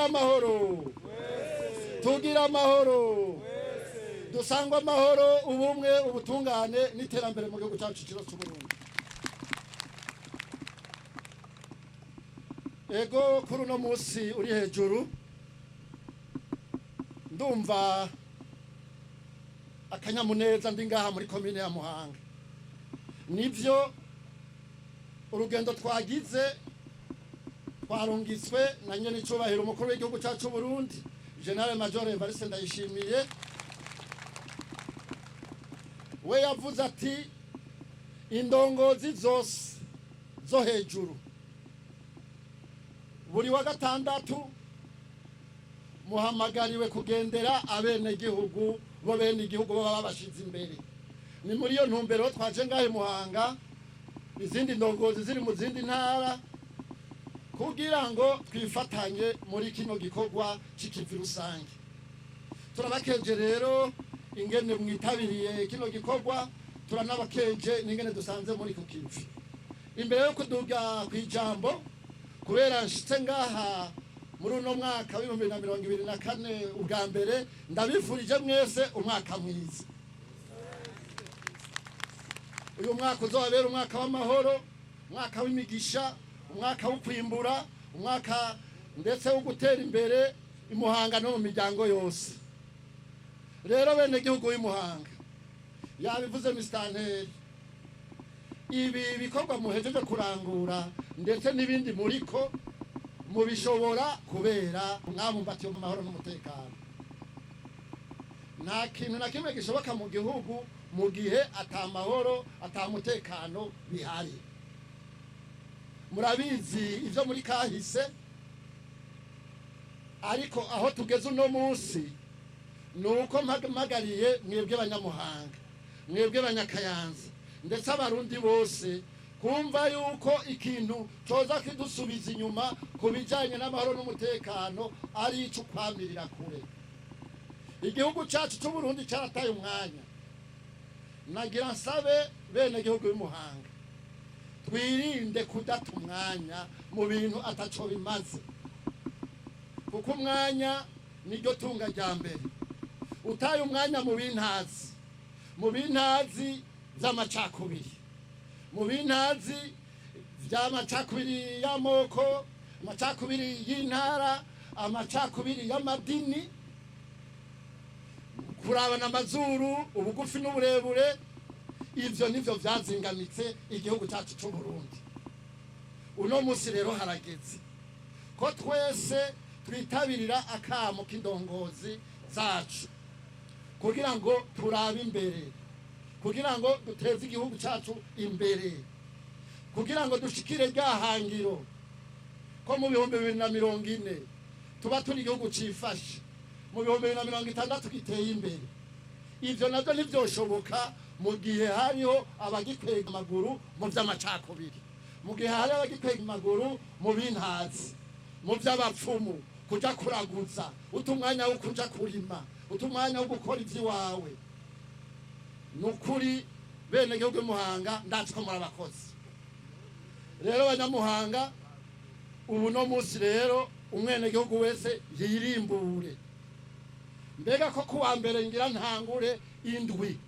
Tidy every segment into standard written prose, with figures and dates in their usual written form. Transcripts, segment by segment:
Tugira amahoro, tugira amahoro, dusangwe amahoro, ubumwe, ubutungane n'iterambere mu gihugu cyacu cyiza cy'Uburundi. Ego, kuri uno munsi uri hejuru, ndumva akanyamuneza ndi ngaha muri komine ya Muhanga. Nivyo, urugendo twagize twarungitswe na nyenicubahiro umukuru w'igihugu cyacu Burundi, Général Major Evariste Ndayishimiye. We yavuze ati indongozi zose zo hejuru buri wa gatandatu muhamagariwe kugendera abenegihugu, bo bene igihugu baba babashize imbere. Ni muri iyo ntumbero twaje ngahe Muhanga, izindi ndongozi ziri mu zindi ntara, kugira ngo twifatanye muri kino gikorwa c'ikivi rusange. Turabakeje rero ingene mwitabiriye kino gikorwa, turanabakeje n'ingene dusanze muri ku kivi. Imbere yo kuduga kw'ijambo, kubera nshitse ngaha muri uno mwaka w'2024 ubwa mbere, ndabifurije mwese umwaka mwiza. Uyu mwaka uzobabera umwaka w'amahoro, umwaka w'imigisha, umwaka wo kwimbura, umwaka ndetse wo gutera imbere imuhanga no mu miryango yose. Rero bene gihugu w'imuhanga, yabivuze misitanteri, ibi bikorwa muhejeje kurangura ndetse n'ibindi muriko mubishobora kubera mwabumbatiye mu mahoro n'umutekano. Nta kintu na kimwe gishoboka mu gihugu mu gihe ata mahoro, ata mutekano bihari. Murabizi ivyo muri kahise, ariko aho tugeze uno munsi ni uko mpamagariye mwebwe banyamuhanga, mwebwe banyakayanza, ndetse abarundi bose kumva yuko ikintu coza kidusubiza inyuma ku bijanye n'amahoro n'umutekano ari ico kwamirira kure. Igihugu cacu c'Uburundi carataye umwanya. Nagira nsabe bene gihugu b'imuhanga twirinde kudata umwanya mu bintu ataco bimaze, kuko umwanya niryo tunga rya mbere. Utaye umwanya mu bintazi, mu bintazi vy'amacakubiri, mu bintazi vy'amacakubiri y'amoko, amacakubiri y'intara, amacakubiri y'amadini, kurabana amazuru, ubugufi n'uburebure, ivyo nivyo vyazingamitse igihugu cyacu c'u Burundi. Uno munsi rero harageze ko twese twitabirira akamo k'indongozi zacu kugira ngo turabe imbere, kugira ngo duteze igihugu cyacu imbere, kugira ngo dushikire rya hangiro ko mu 2040 tuba turi igihugu cifashe, mu 2060 giteye imbere. Ivyo navyo ntivyoshoboka mu gihe hariho abagikwega amaguru mu vy'amacakubiri, mu gihe hariho abagikwega amaguru mu bintazi, mu vy'abapfumu, kuja kuraguza, uta umwanya wo kuja kurima, uta umwanya wo gukora ivy'iwawe. Ni ukuri bene gihugu Muhanga, ndazi ko muri abakozi. Rero banyamuhanga, ubu no munsi rero umwenegihugu wese yirimbure. Mbega ko kuwa mbere ngira ntangure indwi,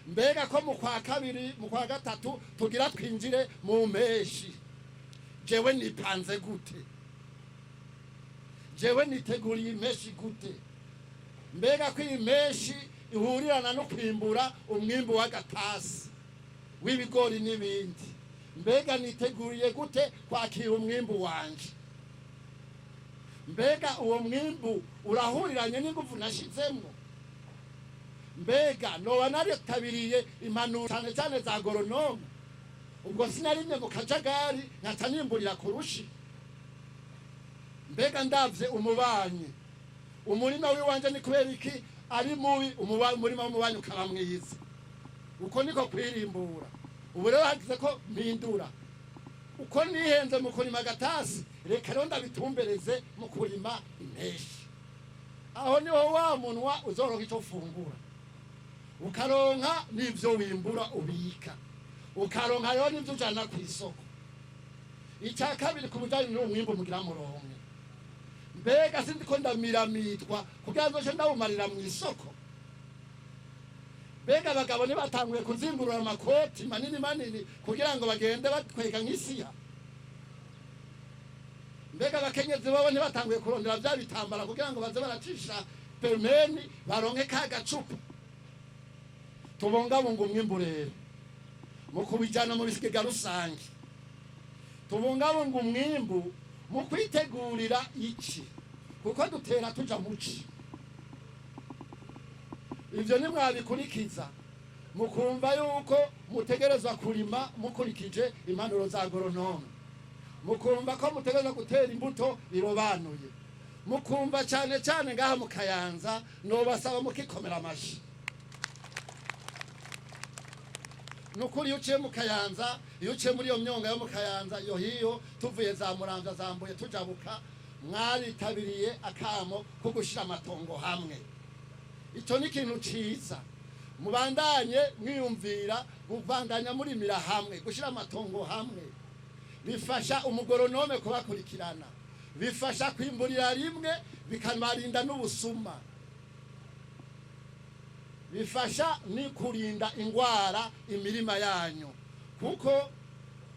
mbega ko mu kwa kabiri, mu kwa gatatu tugira twinjire mu mpeshi, jewe nipanze gute? Jewe niteguriye impeshi gute? Mbega ko iyi mpeshi ihurirana no kwimbura umwimbu w'agatasi w'ibigori n'ibindi, mbega niteguriye gute kwakira umwimbu wanje? Mbega uwo mwimbu urahuriranye n'ingufu nashizemwo? Mbega noba naritabiriye impanuro cyane cyane za agronome? Ubwo sinarimye mu kajagari nkaca nimburira kurushi? Mbega ndavye umubanyi, umurima w'iwanje ni kubera iki ari mubi, umurima w'umubanyi ukaba mwiza? Uko niko kwirimbura. Ubu rero hagize ko mpindura uko nihenze mu kurima agatasi, reka rero ndabitumbereze mu kurima impeshi. Aho niho wa munwa uzoronka icyo ufungura, ukaronka n'ivyo wimbura ubika, ukaronka rero n'ivyo ujana ku isoko. Icya kabiri, ku bijanye n'uwo mwimbu mugira muronke, Mbega sindiko ndamiramitwa kugira ngo nje ndawumarira mu isoko? Mbega abagabo ntibatanguye kuzingurura amakoti manini manini kugira ngo bagende batwega nk'isiya? Mbega abakenyezi bobo ntibatanguye kurondera bya bitambara kugira ngo baze baracisha pemeni baronke ka gacupa? Tubungabunga umwimbu rero mu kubijyana mu bigega rusange, tubungabunga umwimbu mu kwitegurira iki, kuko dutera tuja muci. Ivyo nimwabikurikiza, mukumva yuko mutegerezwa kurima mukurikije impanuro za agronome, mukumva ko mutegerezwa gutera imbuto irobanuye, mukumva cyane cyane ngaha mu Kayanza, nobasaba mukikomera amashi. Nukuri iyo uciye mu Kayanza, iyo uciye muri iyo myonga yo mu Kayanza iyo hiyo, tuvuye za Muramvya, za Mbuye, tujabuka, mwaritabiriye akamo ko gushira amatongo hamwe. Icyo ni ikintu ciza. Mubandanye mwiyumvira kubandanya murimira hamwe, gushira amatongo hamwe bifasha umugoronome kubakurikirana, bifasha kwimburira rimwe, bikanarinda n'ubusuma, bifasha ni kurinda ingwara imirima yanyu, kuko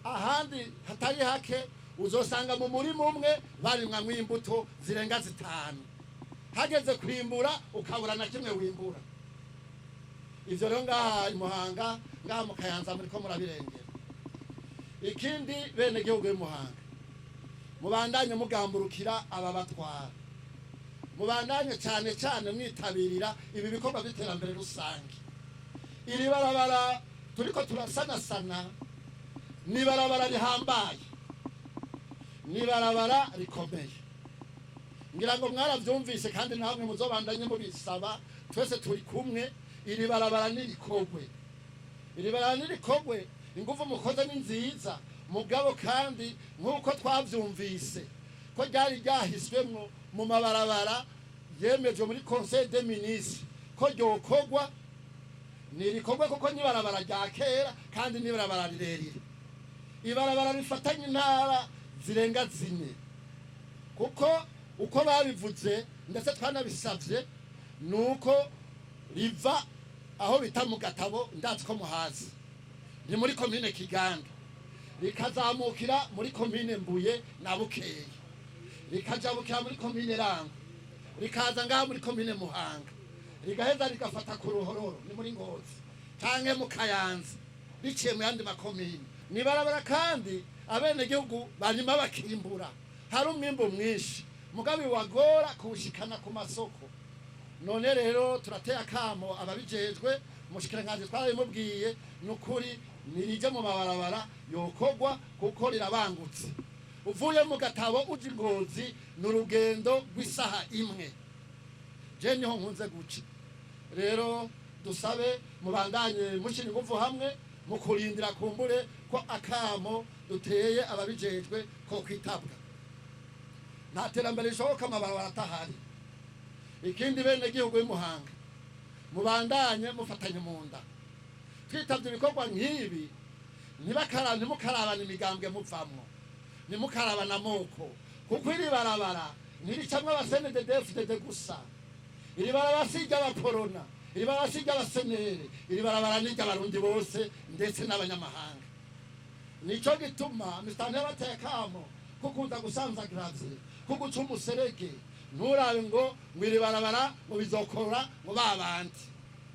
ahandi hatari hake uzosanga mu murima umwe barimwamwo imbuto zirenga 5, hageze kwimbura ukabura na kimwe wimbura. Ivyo rero ngaha i Muhanga, ngaha mu Kayanza muriko murabirengera. Ikindi, bene gihugu y'Imuhanga, mubandanye mugamburukira aba batwara, mubandanye cyane cyane mwitabirira ibi bikorwa by'iterambere rusange. Iri barabara turiko turasanasana ni barabara rihambaye, ni barabara rikomeye. Ngira ngo mwaravyumvise, kandi namwe muzobandanye mubisaba, twese turi kumwe. Iri barabara nirikogwe, iri barabara nirikogwe. Ingufu mukoze ni nziza, mugabo kandi nk'uko twavyumvise ko ryari ryahiswemwo mu mabarabara yemejwe muri Conseil des ministres ko ryokogwa, nirikorwe, kuko n'ibarabara rya kera kandi n'ibarabara rirerire, ibarabara rifatanye intara zirenga 4, kuko uko babivuze ndetse twanabisavye nuko riva aho bita mu Gatabo, ndazi ko muhazi, ni muri komine Kiganda, rikazamukira muri komine Mbuye na Bukeye, rikajabukira muri komine Rango, rikaza ngaha muri komine Muhanga, rigaheza rigafata ku Ruhororo ni muri Ngozi canke mu Kayanza, biciye mu yandi makomine. Ni barabara kandi abenegihugu barima bakimbura, hari umwimbu mwinshi, mugabe wagora kuwushikana ku masoko. None rero turateye akamo ababijejwe, umushikiranganji twarabimubwiye, nukuri nirije mu mabarabara yokogwa kuko rirabangutse. Uvuye mu Gatabo uja Ngozi ni urugendo rw'isaha imwe, je niho nkunze guca. Rero dusabe mubandanye mushyira ingufu hamwe mu kurindira kumbure ko akamo duteye ababijejwe ko kwitabwa. Nta terambere rishoboka amabarabara atahari. Ikindi, bene gihugu y'Imuhanga, mubandanye mufatanye mu nda. Twitabye ibikorwa nk'ibi, ntimukarabana imigambwe muvamwo, ntimukarabana amoko, kuko iri barabara ntiricamwo aba CNDD-FDD gusa. Iri barabara si iry'abaporona, iri barabara si iry'abasenere, iri barabara ni iry'abarundi bose ndetse n'abanyamahanga. Nico gituma misitani yabateye akamo ko kuza gusanza gravier, ko guca umuserege. Nturabe ngo iri barabara ngo bizokora ngo babandi,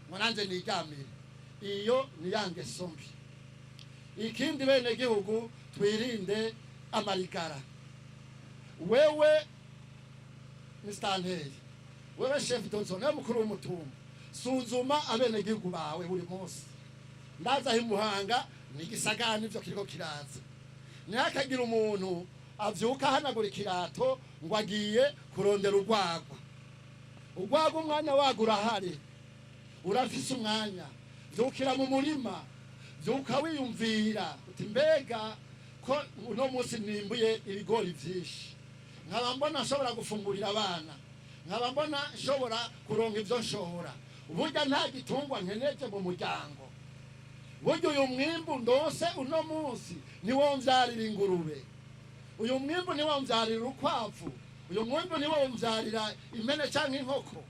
ngo nanje niryamire. Iyo ni ya ngeso mbi. Ikindi, bene gihugu, twirinde amarigara. Wewe misitanteri, wewe chef de zone, wewe mukuru w'umutumba, suzuma abenegihugu bawe buri munsi. Ndaza aho Imuhanga ni igisagara, nivyo kiriko kiraza. Ntihakagira umuntu avyuka ahanagura ikirato ngo agiye kurondera urwagwa. Urwagwa umwanya wago urahari, urafise umwanya. Vyukira mu murima, vyuka wiyumvira uti: mbega ko uno munsi nimbuye ibigori vyinshi, nkaba mbona nshobora gufungurira abana, nkaba mbona nshobora kuronka ivyo nshobora, burya nta gitungwa nkeneje mu muryango, burya uyu mwimbu ndose uno munsi niwo mvyarira ingurube, uyu mwimbu niwo mvyarira urukwavu? Uyu mwimbu ntiwomvyarira impene canke inkoko,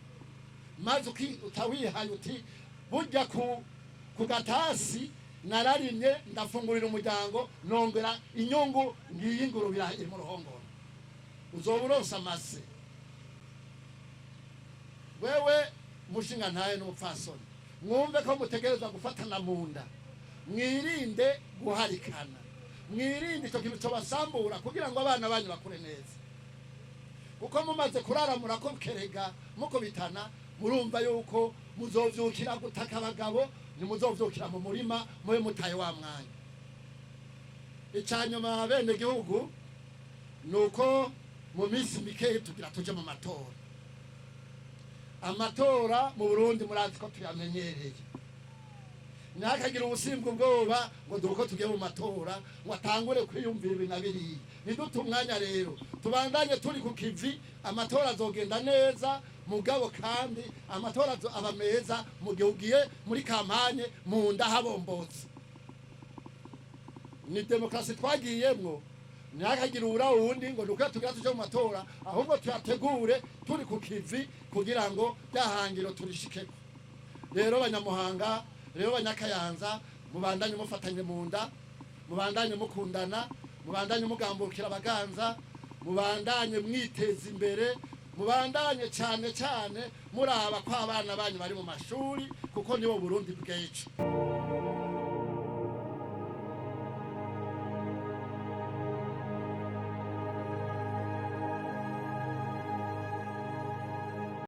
maze utawihaye uti burya ku gatasi nararimye, ndafungurira umuryango, nongera inyungu ngiyi, ingurube iri mu ruhongore. Uzoba uronse amase. Wewe mushinga ntaye n'umupfasoni, mwumve ko mutegerezwa gufatana mu nda, mwirinde guharikana, mwirinde icyo kintu cobasambura, kugira ngo abana banyu bakure neza. Kuko mumaze kurara murakokerega, mukubitana, murumva yuko muzovyukira gutaka abagabo, ntimuzovyukira mu murima, mube mutaye wa mwanya. Icanyuma, bene gihugu, ni uko mu minsi mikeyi tugira tuje mu matora. Amatora mu Burundi murazi ko tuyamenyereye. Ntihakagire ubusimbwa ubwoba ngo dore uko tugiye mu matora ngo atangure kwiyumvira ibi na biriya. Ntidute umwanya rero, tubandanye turi ku kivi. Amatora azogenda neza, mugabo kandi amatora aba meza mu gihe ugiye muri campagne mu nda habombotse. Ni demokarasi twagiyemwo. Ntihakagire uwura wundi ngo nuko tugira tuje mu matora, ahubwo tuyategure turi ku kivi kugira ngo ryahangiro turishikeko. Rero Banyamuhanga, rero Banyakayanza, mubandanye mufatanye mu nda, mubandanye mukundana, mubandanye mugambukira abaganza, mubandanye mwiteza imbere, mubandanye cyane cyane muraba ko abana banyu bari mu mashuri, kuko nibo Burundi bw'ejo.